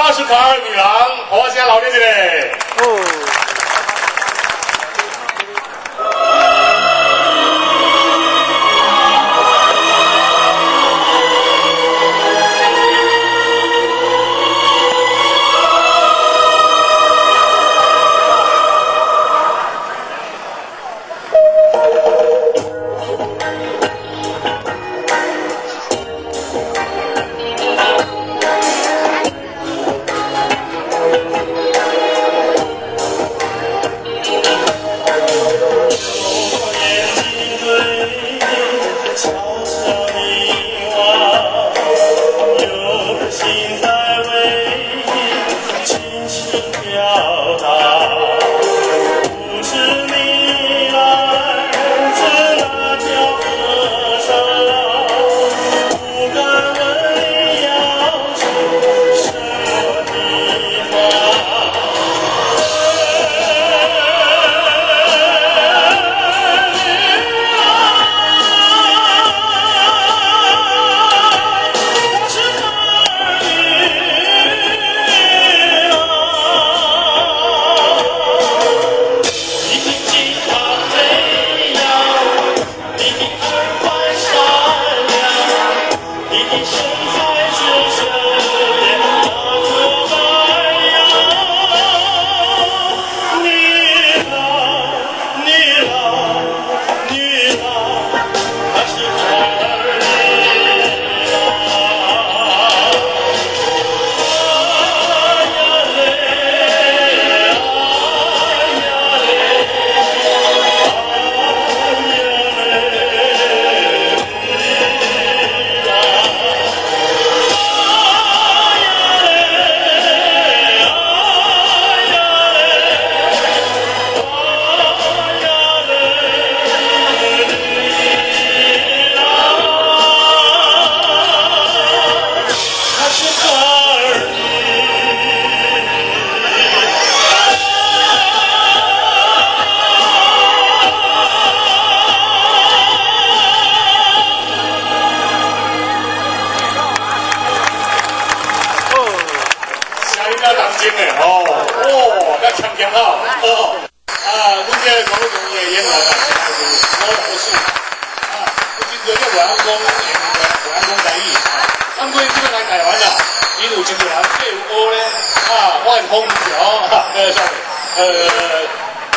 她是卡爾女郎，我先老練一下。哦。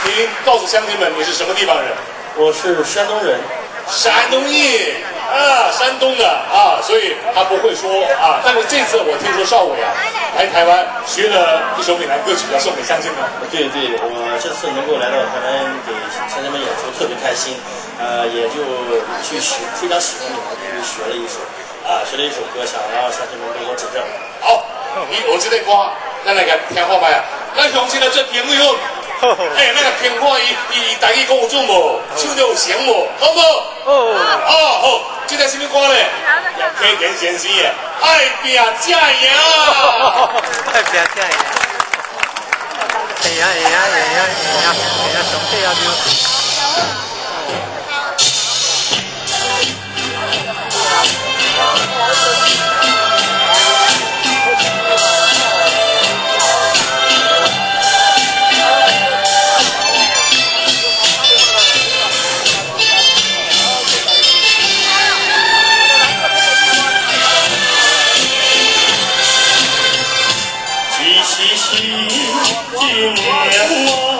您告訴鄉親們，你是什麼地方人？我是山東人。山東人啊，山東的啊，所以他不會說啊。但是這次我聽說少偉啊來台灣學了一首閩南歌曲，要送給鄉親們。對對，我這次能夠來到台灣給鄉親們演出，特別開心。也就去學，非常喜歡閩南，就去學了一首，啊，學了一首歌，想讓鄉親們多多指正。好，你學這個歌，咱來共聽看覓啊。咱鄉親來做朋友。欸，那個聽看伊伊台語講有準無？唱得有成無？好無？哦，哦好，這個什麼歌咧？葉啟田先生的《愛拼才會贏》。愛拼才會贏。會贏會贏會贏會贏會贏，上底啊對。一時時真難忘。